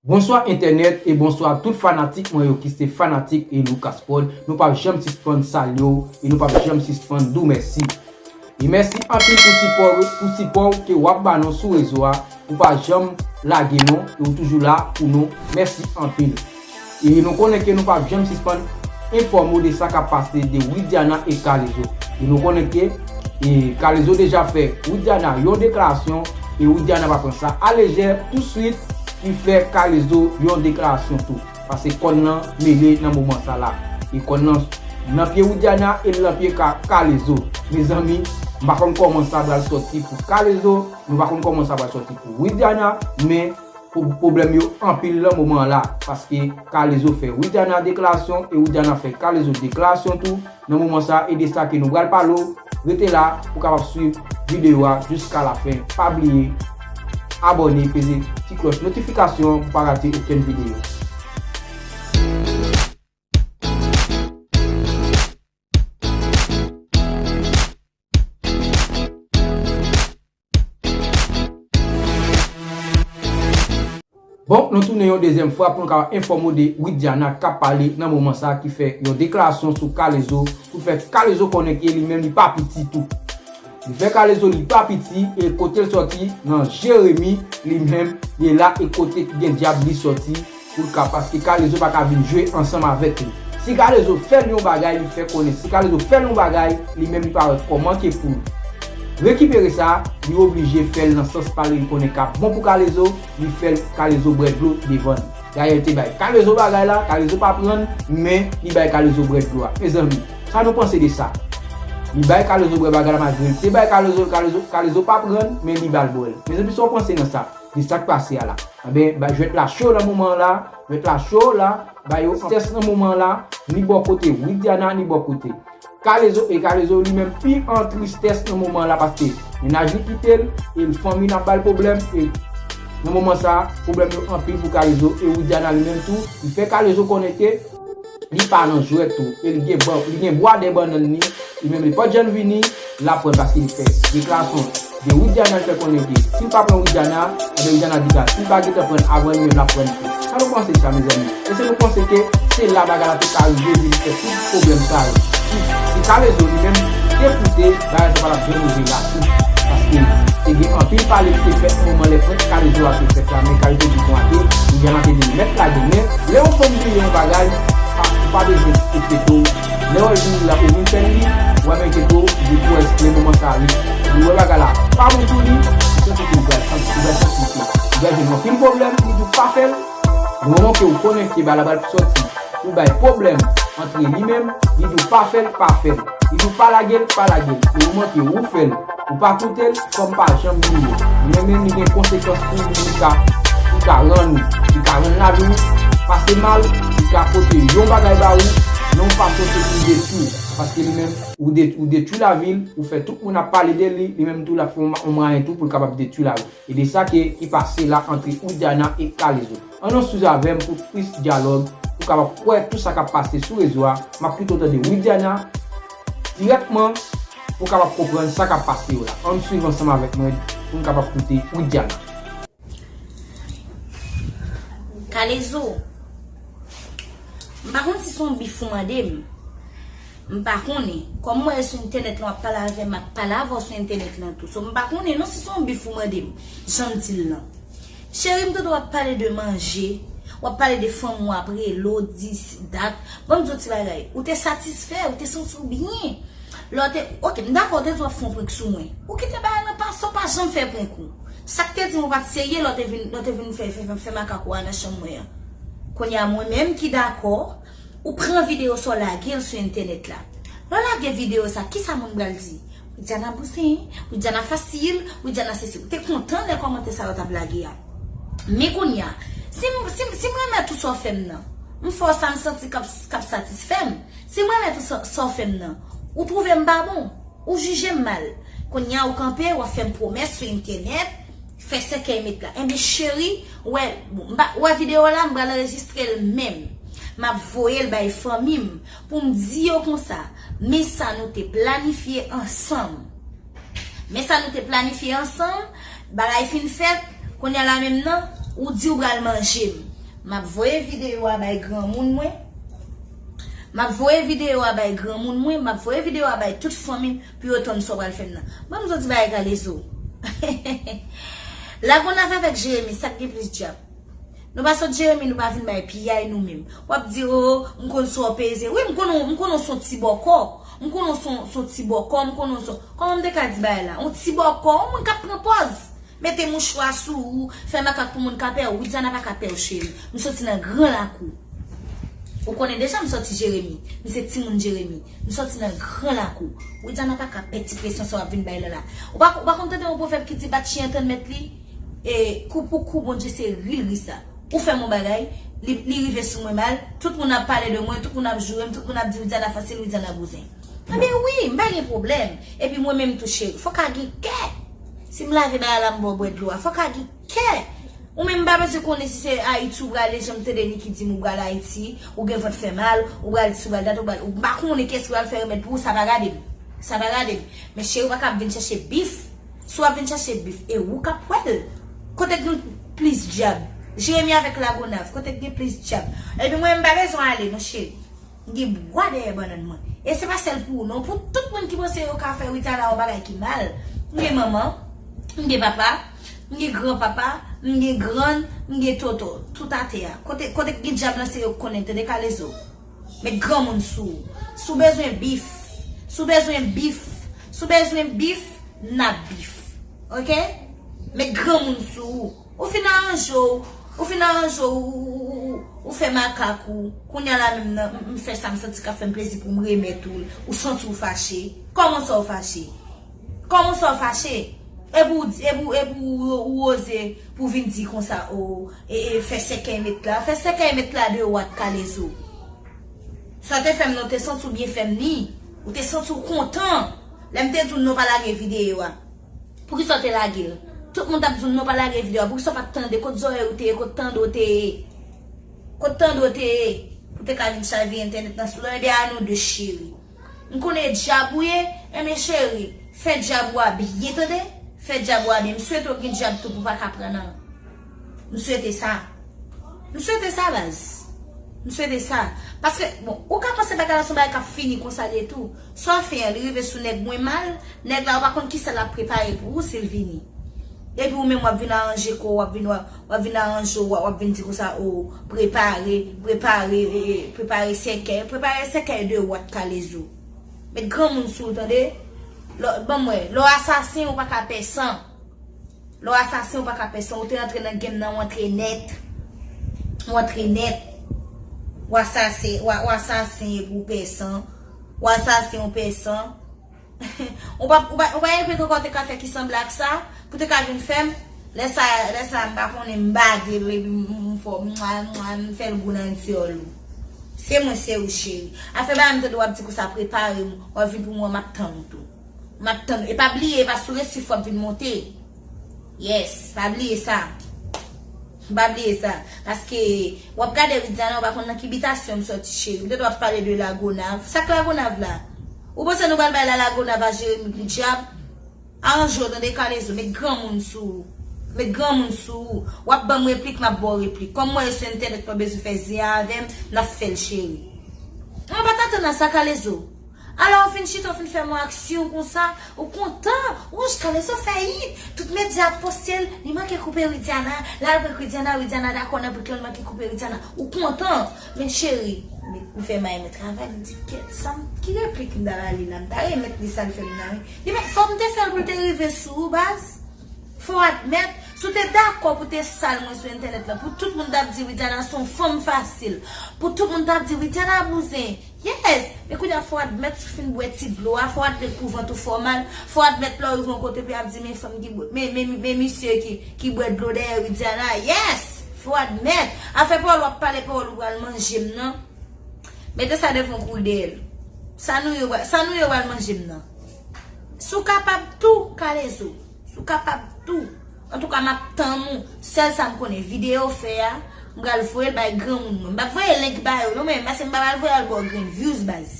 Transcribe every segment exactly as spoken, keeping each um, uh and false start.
Bonswa entènèt e bonswa tout fanatik mwen yo ki se fanatik e Lucas Prod. Nou p ap janm sispann salye w e nou p ap janm sispann di w mèsi. E mèsi anpil pou sipò, pou sipò w ke w ap ba nou sou rezo a. Ou pa janm lage nou e ou toujou la pou nou. Mèsi anpil. E nou konnen ke nou p ap janm sispann enfòme w de sa k ap pase de Widiana e K-Lezo. E nou konnen ke e K-Lezo deja fè Widiana yon deklarasyon e Widiana pa pran sa alejè touswit li fè K-Lezo yon deklarasyon tou. Paske kòn nan mele nan moman sa la. E kòn nan nan pye Widiana e l nan pye K-, K-Lezo. Mezanmi, m pa konn kòman sa pral sòti pou K-Lezo, nou pa konn kòman sa pral sòti pou Widiana, men pwo-, pwoblèm yo anpil nan moman la, paske K-Lezo fè Widiana deklarasyon e Widiana fè K-Lezo deklarasyon tou nan moman sa, e de sa ke nou pral pale w. Rete la pou w kapab swiv videyo a jiska lafen. Pa bliye abòne, peze ti klòch notifikasyon pou w pa rate okenn videyo. Bon, nou tounen yon dezyèm fwa pou nou kapab enfòme w de Widiana k ap pale nan moman sa a ki fè yon deklarasyon sou K-Lezo pou fè K-Lezo konnen ke li menm li pa piti tou. Li fè K-Lezo li pa piti e kote l sòti nan Jeremi li menm li la e kote ki gen dyab li sòti pou l ka paske K-Lezo pa ka vin jwe ansanm avèk li. Si K-Lezo fè l yon bagay, li fè konnen si K-Lezo fè l yon bagay, li menm li pa wè kòman ke pou l rekipere sa, li oblije fè l nan sans pa l, li konnen k ap bon pou K-Lezo, li fè l K-Lezo bwè dlo devan l. Dayè, l te bay K-Lezo bagay la, K-Lezo pa pran l, men li bay K-Lezo bwè dlo a. Mezanmi, sa nou panse de sa? Li bay K-Lezo bwè bagay la malgre l te bay K-Lezo, K-Lezo, K-Lezo pa pran l, men li ba l bwè l. Mezanmi, sa w panse nan sa? De sa k pase a la. Anben, ba, jwèt la cho nan moman la, jwèt la cho la, ba yo tès nan moman la, ni bò kote Widiana, ni bò kote K-Lezo, e K-Lezo li menm pi an tristès nan moman la paske mennaj li kite l, e l fanmi l ap ba l pwoblèm, e nan moman sa, pwoblèm yo anpil pou K-Lezo, e Widiana li menm tou, li fè K-Lezo konnen ke li pa nan jwèt tou, e li gen ban, li gen bwa dèyè bannann li, li menm li pa t janm vini, l ap pran paske li fè deklarasyon de Widiana, l fè konnen ke si l pa pran Widiana, ebyen Widiana di sa, si l pa gentan pran l avan li menm l ap pran l tou. Sa nou panse de sa, mezanmi? Èske nou panse ke se la bagay la te ka rive vin fè tout pwoblèm sa yo? Si, si K-Lezo li menm te koute, bagay sa pa t ap janm rive la tou. Paske te gen anpil pale ki te fèt nan moman lè prank K-Lezo a te fèt la, men K-Lezo di konsa ke Widiana te vin mèt lage. Men lè yon fanm bliye yon bagay, pa, ou pa bezwen enkyete w. Lè w al vini la, ou vin fè l li, ou pa enkyete w, depi w wè lè moman sa a li, li wè bagay la pa bon pou li, ou santi ke ou pral santi, ou pral santi ke ou pral jwenn anpil pwoblèm, li di w pa fè l. Nan moman ke ou konnen ke bagay la pral sòti pou bay pwoblèm antre li menm, li di w pa fè l, pa fè l. Li di w pa lage l, pa lage l. Nan moman ke ou fè l, ou pa koute l, fanm pa janm bliye. Men menm li gen konsekans pou li, li ka, li ka rann ou, li ka rann lavi w pase mal, li ka pote yon bagay ba ou, nan yon fason ke pou detwi w. Paske li menm, ou de-, ou detwi lavi l, ou fè tout moun ap pale de li, li menm tou l ap fè yon ma-, yon mwayen tou pou l kapab detwi lavi l. E de sa ke, ki pase la antre Widiana e K-Lezo. Ann ann swiv avè m pou plis dyalòg, pou kapab kwè tout sa k ap pase sou rezo a. M ap kite w tande Widiana dirèkman pou kapab konprann sa k ap pase yo la. Ann swiv ansanm avèk mwen pou n kapab koute Widiana. K-Lezo, m pa konn si se yon bif ou mande m. M pa konnen. Kòm m wè sou entènèt lan w ap pale avè m, m ap pale avè w sou entènèt lan tou. So, m pa konnen non si se yon bif ou mande m. Jan m di l lan. Cheri, m tande w ap pale de manje, w ap pale de fanm ou ap rele w, dis, dat. Ban m di w ti bagay. Ou te satisfè, ou te santi w byen. Lè w te, oke, m dakò, w te di w ap fè yon prank sou mwen. Ou kite bagay lan pase, w pa janm fè prank ou. Sa k te di m ou pa t serye lè w te vin, lè w te vin fè, fè, fè, fè makak ou a nan chanm mwen an. Kounye a, mwen menm ki dakò, ou pran videyo sa w lage l sou entènèt la. Lè w lage videyo sa, kisa moun pral di? Widiana bouzen, Widiana fasil, Widiana sesi. Ou te kontan lè kòmantè sa yo t ap lage a. Men kounye a, si m, si m, si m renmen tout sa w fè m nan, m fè w sa m santi k ap, k ap satisfè m. Si m renmen tout sa, sa w fè m nan, ou twouve m pa bon, ou jije m mal. Kounye a ou kanpe, w ap fè m pwomès sou entènèt, fè sèkèy met la. Enben cheri, ou wè, bon, m pa, ou wè videyo la, m pral anrejistre l menm. M ap voye l bay fanmi m pou m di yo konsa, men sa nou te planifye ansanm. Men sa nou te planifye ansanm, bagay fin fèt, kounye a la menm nan, ou di ou pral manje m. M ap voye videyo a bay granmoun mwen. M ap voye videyo a bay granmoun mwen. M ap voye videyo a bay tout fanmi m pou yo tann sa w pral fè m nan. Ban m di w ti bagay, Kalezo. Lagonav avèk Jeremi, sa k gen plis djab? Nou pa sot Jeremi, nou pa vin bay piyay nou menm. W ap di, "O, m konn sa w peze." Wi, m konn, m konn w son ti bòkò. M konn w son, son ti bòkò, m konn w son, kòman m te ka di bagay la? On ti bòkò, on moun k ap pran pòz. Mete mouchwa sou ou, fè makak pou moun ka pè ou. Widiana pa ka pè ou, cheri. M soti nan gran lakou. Ou konnen deja m soti Jeremi. M se timoun Jeremi. M soti nan gran lakou. Widiana pa ka pè ti presyon sa w ap vin bay la la. Ou pa, ou pa konn tande yon pwovèb ki di, "Bat chyen tann mèt li"? E kou pou kou, Bondye se ri l ri sa. Ou fè m yon bagay, li, li rive sou mwen mal, tout moun ap pale de mwen, tout moun ap joure m, tout moun ap di Widiana fasil, Widiana bouzen. Anben wi, m pa gen pwoblèm. Epi mwen menm tou, cheri, fò ka gen kè. Si m lave bagay la, m ba w bwè dlo a, fò ka gen kè. Ou menm m pa bezwen konnen si se Ayiti ou prale, jan m tande Niki di m ou pral Ayiti, ou gen vant fè mal, ou pral isi, ou pral dat, ou pral, ou pa konnen kiyès ki pral fè remèd pou ou, sa pa gade m. Sa pa gade m. Men cheri, ou pa ka ap vin chèche bif. Si w ap vin chèche bif, e ou k ap wè l. Kote k gen plis djab? Jeremi avèk Lagonav, kote k gen plis djab? Epi mwen, m pa bezwen ale, non, cheri. M gen bwa dèyè bannann mwen. E se pa sèl pou ou, non. Pou tout moun ki panse yo ka fè Widiana yon bagay ki mal. M gen manman, m gen papa, m gen granpapa, m gen grann, m gen tonton. Tout atè a. Kote, kote k gen djab lan, se yo k konnen, tande, Kalezo. Met granmoun sou ou. Si w bezwen bif, si w bezwen bif, si w bezwen bif, n ap bif. Oke? Met granmoun sou ou. Ou fin aranje w, ou fin aranje w, ou, ou, ou, ou, ou fè makak ou. Kounye a la menm nan, m, m fè sa m santi k ap fè m plezi pou m remèt ou l. Ou santi w fache. Kòman sa w fache? Kòman sa w fache? Epi w di, epi w, epi w, ou oze pou vin di konsa, o, e, e, fè sèkèy met la. Fè sèkèy met la de wat, Kalezo. Sa w te fè m nan, ou te santi w byen fè m li. Ou te santi w kontan. Lè m te di w non pa lage videyo a. Poukisa w te lage l? Tout moun t ap di w non pa lage videyo a. Poukisa w pa t tande? Kot zòrèy ou te ye? Kot tande w te ye? Kot tande w te ye? Pou te ka vin chavire entènèt nan sou dan de a nou de, cheri. M konnen djab ou ye, enben cheri, fè djab ou a byen, tande? Fè djab ou a byen. M swete w gen djab tou pou w pa ka pran nan. M swete sa. M swete sa, baz. M swete sa. Paske, bon, ou ka panse bagay la se yon bagay k ap fini konsa li ye tou. Sa w fè an, li rive sou nèg mwen mal, nèg la ou pa konn kisa l ap prepare pou ou si l vini. Epi ou menm w ap vin aranje kò w, w ap vin, w ap, w ap vin aranje w, w ap vin di konsa, o, prepare, prepare, e, e, prepare sèkèy, prepare sèkèy de wat, Kalezo. Met granmoun sou ou, tande? Lè, ban m wè, lè w asasen, ou pa ka pè san. Lè w asasen, ou pa ka pè san. Ou te antre nan game nan, ou antre nèt. Ou antre nèt. W asasen, w a, w asasen epi w pè san. W asasen, ou pè san. Ou pa, ou pa, ou pa repete ankò, ou te ka fè ki sanble ak sa, pou te ka vin fè m. Lè sa, lè sa, m pa konnen, m bade l, epi m, m, m fè, m, m, m fè l gou nan dyòl ou. Se mwen, se ou, cheri. Afè ba m tande w ap di konsa, prepare m, w ap vin pou mwen, m ap tann ou tou. M ap tann ou. E pa bliye, e pa sou resif w ap vin monte. Yes, pa bliye sa. Pa bliye sa. Paske w ap gade Widiana, ou pa konn nan ki bitasyon m sòti, cheri. M tande w ap pale de Lagonav. Sa k Lagonav la? Ou panse nou pral bay la Lagonav a Jeremi pou dyab? Aranje w, tande, Kalezo, met granmoun sou ou. Met granmoun sou ou. W ap ban m replik, m ap ba w replik. Kòm mwen sou entènèt, pa bezwen fè zen avè m, n ap fè l, cheri. Mwen pa t atann a sa, Kalezo. Alò, ou fin chita, ou fin fè m yon aksyon konsa, ou kontan. Wouch, Kalezo fè hit. Tout medya ap poste l, li manke koupe Widiana, l al prank Widiana, Widiana dakò nan prank lan, li manke koupe Widiana. Ou kontan. Men cheri, m fè may mwen travay, m di, "Kèt, sa m, ki replik m ta ba li la? M ta remèt li sa l fè m nan, wi." Li pa, fò m te fè l pou l te rive sou ou, baz. Fò w admèt, si w te dakò pou te sal mwen sou entènèt lan, pou tout moun t ap di Widiana se yon fanm fasil, pou tout moun t ap di Widiana bouzen. Yes! Men kounye a fò w admèt si w fin bwè ti dlo a, fò w admèt pou vant ou fè w mal, fò w admèt lè w rive yon kote pou y ap di men fanm ki bwè, men, men, men misye ki, ki bwè dlo dèyè Widiana. Yes! Fò w admèt. Afè pawòl w ap pale, pawòl ou pral manje m nan. Mete sa devan w kou dèyè l. Sa nou yo, sa nou yo pral manje m nan. Si w kapab tou, Kalezo. Si w kapab tou. Antouka, m ap tann ou. Sèl sa m konnen, videyo w fè a, m pral voye l bay granmoun mwen. M p ap voye link ba yo, non, men, paske m pa pral voye al ba w grenn views, baz.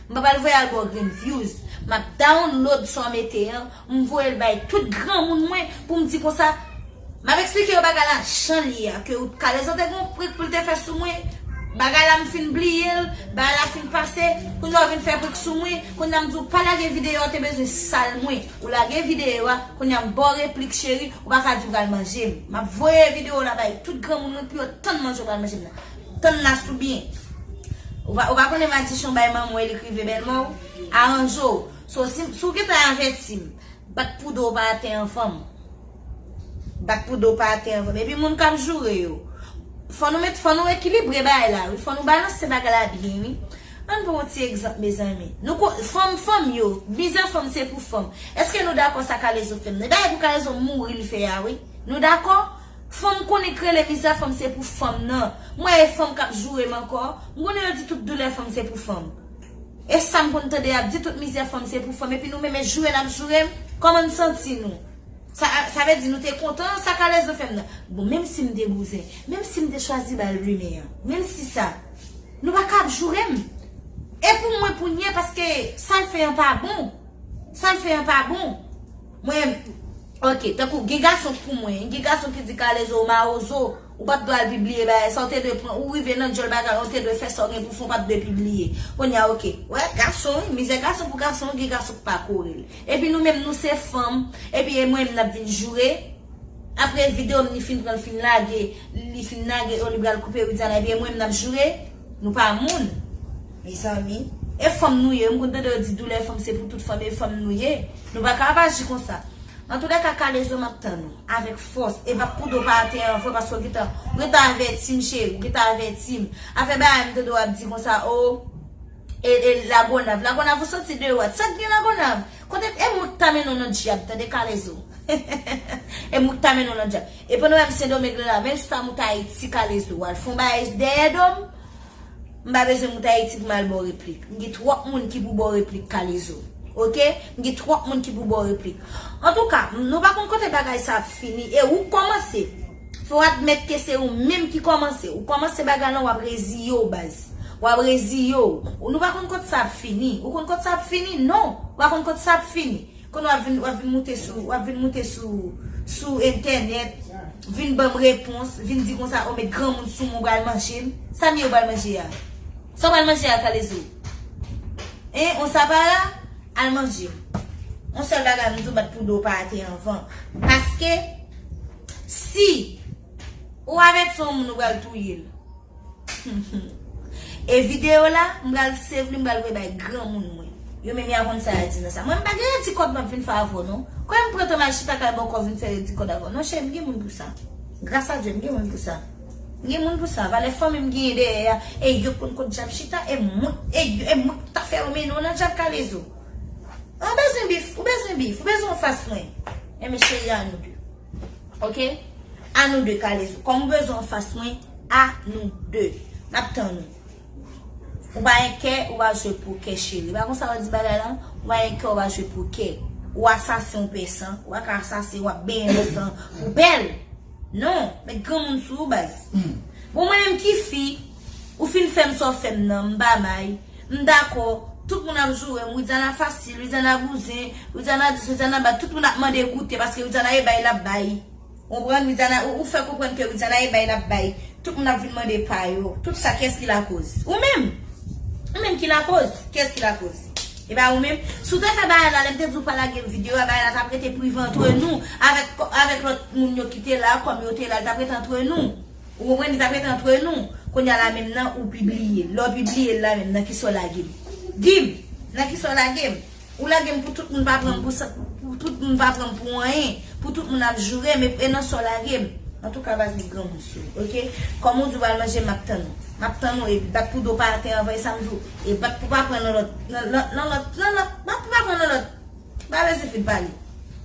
M pa pral voye al ba w grenn views. M ap download sa w mete an, m voye l bay tout granmoun mwen pou m di konsa, M ap eksplike yo bagay la jan l ye a, ke Kalezo te gen yon prank pou l te fè sou mwen. Bagay la m fin bliye l, bagay la fin pase, kounye a w vin fè prank sou mwen, kounye a m di w pa lage videyo a, w te bezwen sal mwen. Ou lage videyo a, kounye a m ba w replik cheri, ou pa ka di w pral manje m. M ap voye videyo la bay tout granmoun mwen pou yo tann manje w pral manje m nan. Tann la sou byen. Ou pa, ou pa konnen madichon bay manman w e li k rive bèlmè w? Aranje w. So, si, si w gentan avèti m, bat pou do w pa atè anvan m. Bat pou do w pa atè anvan m. Epi moun k ap joure yo. Fò nou met, fò nou ekilibre bagay la, wi. Fò nou balanse bagay la byen, wi. Ann pran yon ti egzanp, mezanmi. Nou ko, fanm, fanm yo, mizè fanm se pou fanm. Èske nou dakò sa Kalezo fè m nan? E bagay pou Kalezo mouri l fè a, wi. Nou dakò? Fanm konnen k rele mizè fanm se pou fanm nan. Mwen e fanm k ap joure m ankò. M konnen yo di tout doulè fanm se pou fanm. E sa m konn tande y ap di tout mizè fanm se pou fanm. Epi nou menm e joure n ap joure m. Kòman n santi nou? Sa, sa vle di nou te kontan sa Kalezo fè m nan. Bon, menm si m te bouzen, menm si m te chwazi ba l rimè an, menm si sa, nou pa ka ap joure m. E pou mwen pou n ye, paske sa l fè an pa bon. Sa l fè an pa bon. Mwen, ok, tankou gen gason k pou mwen, gen gason ki di Kalezo ou mawozo, ou p ap dwe al pibliye bagay sa, ou te dwe pran, ou rive nan djòl bagay, ou te dwe fè sa w gen pou fè, ou p ap dwe pibliye. Kounye a, ok, wè, gason, wi, mizè gason pou gason, gen gason k pa kore l. Epi nou menm, nou se fanm, epi e mwen menm n ap vin joure. Apre videyo m li fin pran, l fin lage, li fin lage, o li pral koupe Widiana, epi e mwen menm n ap joure. Nou pa moun. Mezanmi. E fanm nou ye, m konn tande yo di doulè fanm se pou tout fanm, e fanm nou ye. Nou pa ka ap aji konsa. Antoulèka, Kalezo, m ap tann ou. Avèk fòs. E bat pou do pa atè anvan, paske w gentan, w gentan avèti m, cheri, w gentan avèti m. Afè bagay m tande w ap di konsa, o, e, e Lagonav. Lagonav, ou soti de wòt. Sa k gen Lagonav? Kote, e mwen k ta mennen w nan dyab, tande Kalezo. E mwen k ta mennen w nan dyab. E pandan w wè m Sendomeng la, menm si w ta moute Ayiti, Kalezo, w al fè yon bagay dèyè do m, m pa bezwen moute Ayiti pou m al ba w replik. M gen twòp moun ki pou ba w replik, Kalezo. Ok? M gen twòp moun ki pou ba w replik. Antouka, nou pa konn kote bagay sa ap fini. E ou k kòmanse. Fò w admèt ke se ou menm ki kòmanse. Ou kòmanse bagay lan, w ap reziye w, baz. W ap reziye w. Ou, nou pa konn kote sa ap fini. Ou konn kote sa ap fini? Non. Ou pa konn kote sa ap fini. Kounye a w ap vin, w ap vin moute sou, w ap vin moute sou, sou entènèt, vin ban m repons, vin di konsa, o, met granmoun sou mwen, w pral manje m. Sa m ye, w pral manje a? Sa w pral manje a, Kalezo? Hein, on sa pa la? Al manje m. On sèl bagay m di w, bat pou do w pa atè anvan. Paske, si ou avèti yon moun, ou pral touye l. E videyo la, m pral save li, m pral voye bay granmoun mwen. Yo menm y a konn sa y a di nan sa. Mwen, m pa gen redi kòd m ap vin fè avè w, non. Kòm m pran tan m al chita kay bòkò vin fè redi kòd avè w. Non, cheri, m gen moun pou sa. Gras a Dye, m gen moun pou sa. M gen moun pou sa. Valè fanmi m genyen dèyè a, e yo konn kot djab chita, e mwen, e yo, e mwen k ta fè yo mennen w nan djab, Kalezo. Ou bezwen bif, ou bezwen bif, ou bezwen anfas mwen. Enben, cheri, a nou de. Ok? A nou de, Kalezo. Kòm ou bezwen anfas mwen, a nou de. M ap tann ou. Ou pa gen kè, ou pa jwe pokè, cheri. Pa konsa yo di bagay lan? Ou pa gen kè, ou pa jwe pokè. Ou asasen, ou pè san. Ou pa ka asasen, w ap benyen nan san. Ou bèl. Non, met granmoun sou ou, baz. Bon, mwen menm ki fi, ou fin fè m sa w fè m nan, m pa may. M dakò, tout moun ap joure m, Widiana fasil, Widiana bouzen, Widiana dis, Widiana bat, tout moun ap mande goute, paske Widiana e bay l ap bay. Ou konprann? Widiana, ou, ou fè konprann ke Widiana e bay l ap bay. Tout moun ap vin mande pa yo. Tout sa, kiyès ki lakoz? Ou menm. Ou menm ki lakoz. Kiyès ki lakoz? E pa ou menm. Si w te fè bagay la, lè m te di w pa lage videyo a, bagay la t ap rete prive antre nou, avèk, avèk lòt moun yo ki te la, kòm yo te la, li t ap rete antre nou. Ou konprann? Li t ap rete antre nou. Kounye a la menm nan, ou pibliye l. Lè w pibliye l la menm, nan kisa w lage m? Di m, nan kisa w lage m? Ou lage m pou tout moun pa pran m pou sa, pou tout moun pa pran m pou anyen, pou tout moun ap joure m, e, e nan sa w lage m. Antouka, baz, met granmoun sou ou, ok? Kòm ou di w pral manje m, m ap tann ou. M ap tann ou, e bat pou do w pa atè anvan, e sa m di w, e bat pou pa pran nan lòt, nan, nan, nan lòt, nan lòt, bat pou pa pran nan lòt. M pa bezwen fin pale.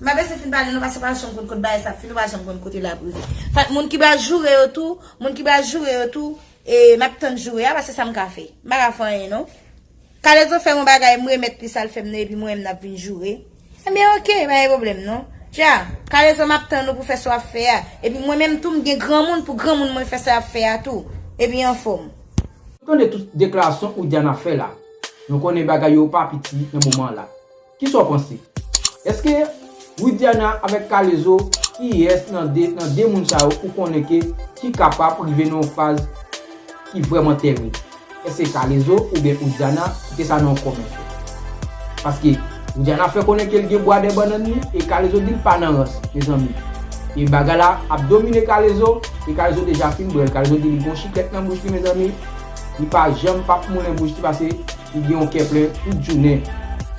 M pa bezwen fin pale, non, paske w pa janm konn kot bagay sa ap fini, w pa janm konn kote l ap rive. Fèt, moun ki pral joure yo tou, moun ki pral joure yo tou, e m ap tann joure a, paske sa m ka fè? M pa ka fè anyen, non. Kalezo fè m yon bagay, m remèt li sa l fè m nan, epi mwen menm n ap vin joure. Ebyen, ok, pa gen pwoblèm, non. Dja, Kalezo, m ap tann ou pou fè sa w ap fè a. Epi mwen menm tou, m gen granmoun pou granmoun mwen fè sa y ap fè a tou. Epi anfòm. Nou tande tout deklarasyon Widiana fè la. Nou konnen bagay yo pa piti nan moman la. Kisa w panse? Èske Widiana avèk Kalezo kiyès nan de, nan de moun sa yo ou konnen ke ki kapab rive nan yon faz ki vrèman tèrib? Èske Kalezo oubyen Widiana? Kite sa nan yon kòmantè. Paske Widiana fè konnen ke l gen bwa dèyè bannann li e Kalezo di l pa nan rans, mezanmi. E bagay la ap domine Kalezo, e Kalezo deja fin bwè l. Kalezo di li gon chiklèt nan bouch li, mezanmi. Li pa janm p ap moulen bouch li, paske li gen yon kè plen tout jounen.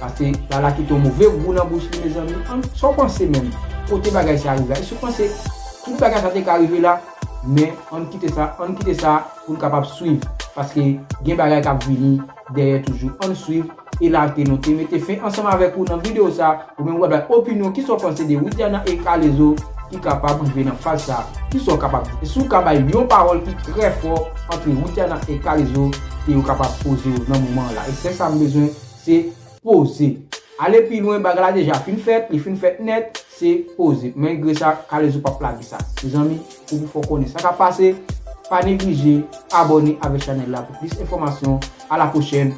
Paske Lala kite yon move gou nan bouch li, mezanmi. Ann, sa w panse menm? Kote bagay sa rive a? Èske w panse tout bagay sa te ka rive la? Men ann kite sa, ann kite sa pou n kapab swiv. Paske gen bagay k ap vini dèyè toujou. Ann swiv. E la ke nou te mete fen ansanm avèk ou nan videyo sa. Ou menm w ap bay opinyon, kisa w panse de Widiana e Kalezo ki kapab rive nan faz sa? Kisa w kapab di? E si w ka bay yon pawòl ki trè fò antre Widiana e Kalezo ke yo kapab poze yo nan moman an la? E sèl sa m bezwen, se poze. Ale pi lwen, bagay la deja fin fèt, li fin fèt nèt, se poze. Malgre sa, Kalezo p ap lage sa. Mezanmi, pou, pou fò w konnen sa k ap pase, pa neglije abòne avèk chanèl la pou plis enfòmasyon. A la pwochèn.